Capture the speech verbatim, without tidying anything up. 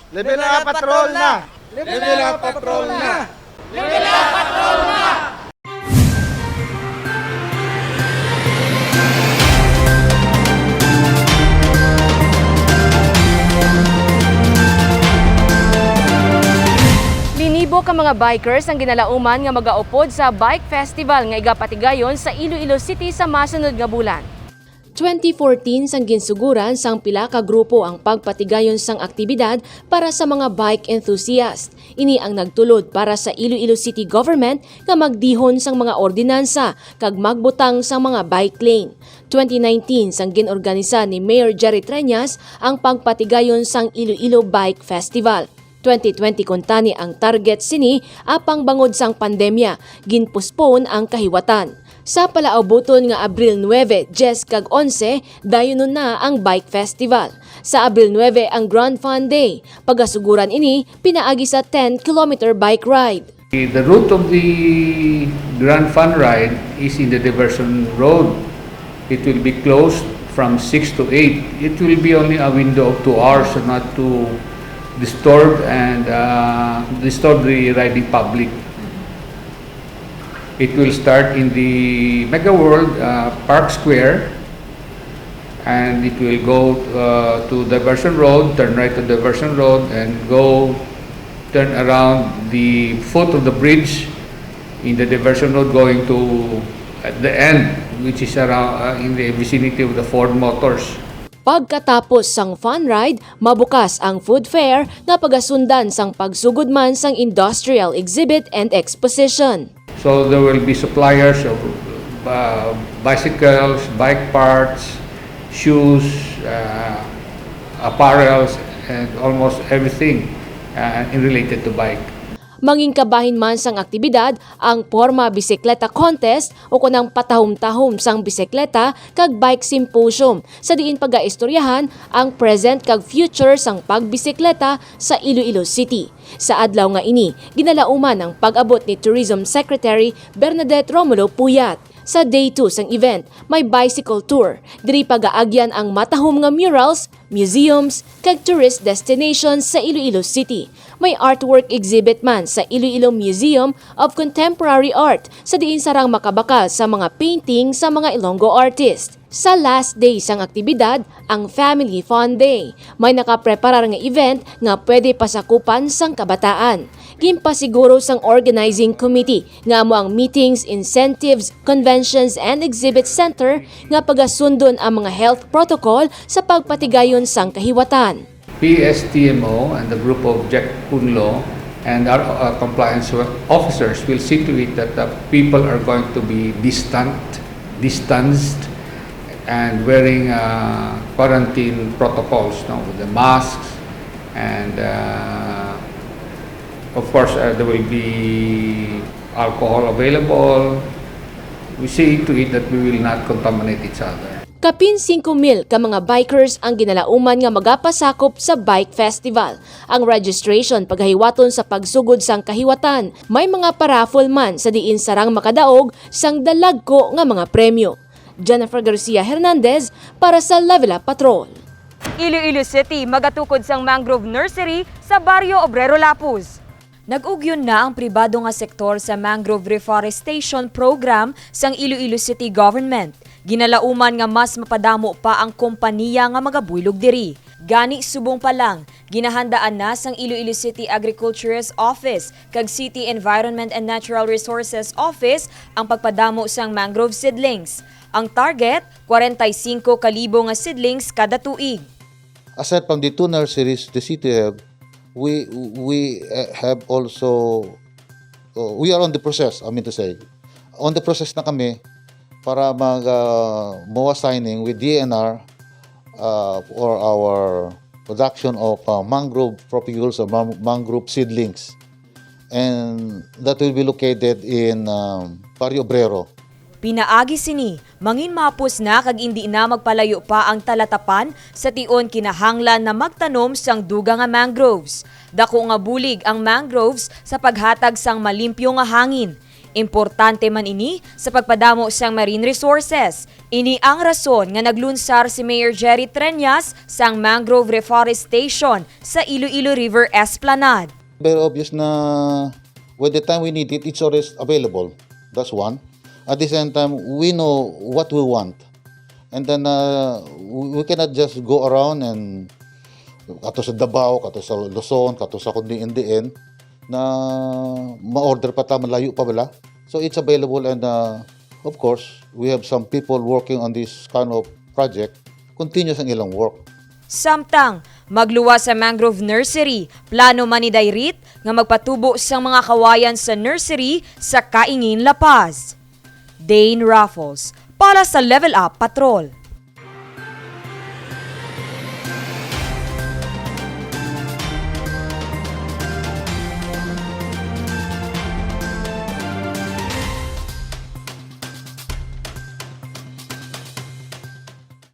Level up patrol na! Level up patrol na! Linibo ka mga bikers ang ginalauman nga magaupod sa Bike Festival nga igapatigayon sa Iloilo City sa masunod nga bulan. Twenty fourteen sang ginsuguran sang pila ka grupo ang pagpatigayon sang aktibidad para sa mga bike enthusiast. Ini ang nagtulod para sa Iloilo City Government nga magdihon sang mga ordinansa kag magbutang sang mga bike lane. Twenty nineteen sang gin-organisa ni Mayor Jerry Treñas ang pagpatigayon sang Iloilo Bike Festival. Twenty twenty kuntani ang target sini, apang bangod sang pandemya, ginpospone ang kahiwatan. Sa palaabuton nga Abril nuebe, dyes kag onse, dayunon na ang Bike Festival. Sa Abril nuebe ang Grand Fun Day. Pagasuguran ini pinaagi sa ten kilometer bike ride. The route of the Grand Fun Ride is in the diversion road. It will be closed from six to eight. It will be only a window of two hours, so not to disturb and uh, disturb the riding public. It will start in the Mega World uh, Park Square, and it will go uh, to Diversion Road, turn right to Diversion Road, and go turn around the foot of the bridge in the Diversion Road, going to at the end, which is around uh, in the vicinity of the Ford Motors. Pagkatapos sang fun ride, mabukas ang food fair nga pagasundan sang pagsugod man sang industrial exhibit and exposition. So there will be suppliers of uh, bicycles, bike parts, shoes, uh, apparels, and almost everything uh, in related to bike. Mangin kabahin man sang aktibidad ang Porma Bisikleta Contest o kon ang patahom-tahom sang bisikleta kag Bike Symposium, sa diin pagaistoryahan ang present kag future sang pagbisikleta sa Iloilo City. Sa adlaw nga ini, ginalauman ang pag-abot ni Tourism Secretary Bernadette Romulo Puyat. Sa day two sang event, may bicycle tour. Diri pagaagyan ang matahom nga murals, museums, kag tourist destinations sa Iloilo City. May artwork exhibit man sa Iloilo Museum of Contemporary Art, sa diin sarang makabakal sa mga painting sa mga Ilonggo artist. Sa last day sang aktibidad, ang Family Fun Day. May nakapreparar nga event nga pwede pasakupan sang kabataan. Ginpasiguro sang organizing committee nga amo ang meetings, incentives, conventions, and exhibit center nga pagasundon ang mga health protocol sa pagpatigayon sang kahiwatan. P S T M O and the group of Jack Punlo and our uh, compliance officers will see to it that the people are going to be distant, distanced, and wearing uh, quarantine protocols, no, with the masks, and uh, of course uh, there will be alcohol available. We see to it that we will not contaminate each other. Kapin singko mil ka mga bikers ang ginalauman nga magapasakop sa Bike Festival. Ang registration pagahiwaton sa pagsugod sang kahiwatan. May mga paraffle man sa diin sarang makadaog sang dalagko nga mga premyo. Jennifer Garcia Hernandez para sa Level Up Patrol. Iloilo City magatukod sang mangrove nursery sa Barrio Obrero Lapuz. Nag-ugyon na ang pribado nga sektor sa Mangrove Reforestation Program sang Iloilo City Government. Ginalauman nga mas mapadamo pa ang kompaniya nga magabuylog diri. Gani, subong pa lang, ginahandaan na sang Iloilo City Agriculturist Office kag City Environment and Natural Resources Office ang pagpadamo sang mangrove seedlings. Ang target, kwarenta y singko ka libo nga seedlings kada tuig. Aside from the two nurseries the city have, we we uh, have also uh, we are on the process, I mean to say, on the process na kami para mag uh, MOA signing with D N R uh, for our production of uh, mangrove propagules or man- mangrove seedlings, and that will be located in um, Barrio Obrero. Pinaagi sini, manginmapos na kag indi na magpalayo pa ang talatapan sa tion kinahanglan na magtanom sang dugang nga mangroves. Dako nga bulig ang mangroves sa paghatag sang malimpyo nga hangin. Importante man ini sa pagpadamo sang marine resources. Ini ang rason nga naglunsar si Mayor Jerry Treñas sang mangrove reforestation sa Iloilo River Esplanade. Very obvious na when the time we need it, it's always available. That's one. At the same time, we know what we want. And then uh, we we cannot just go around and kato sa Davao, kato sa Luzon, kato sa kundi in the end, na ma-order pa ta, malayo pa bala. So it's available and uh, of course, we have some people working on this kind of project. Continuous ang ilang work. Samtang magluwas sa mangrove nursery, plano man ni Dairit nga magpatubo sang mga kawayan sa nursery sa Kaingin, La Paz. Dane Raffles para sa Level Up Patrol.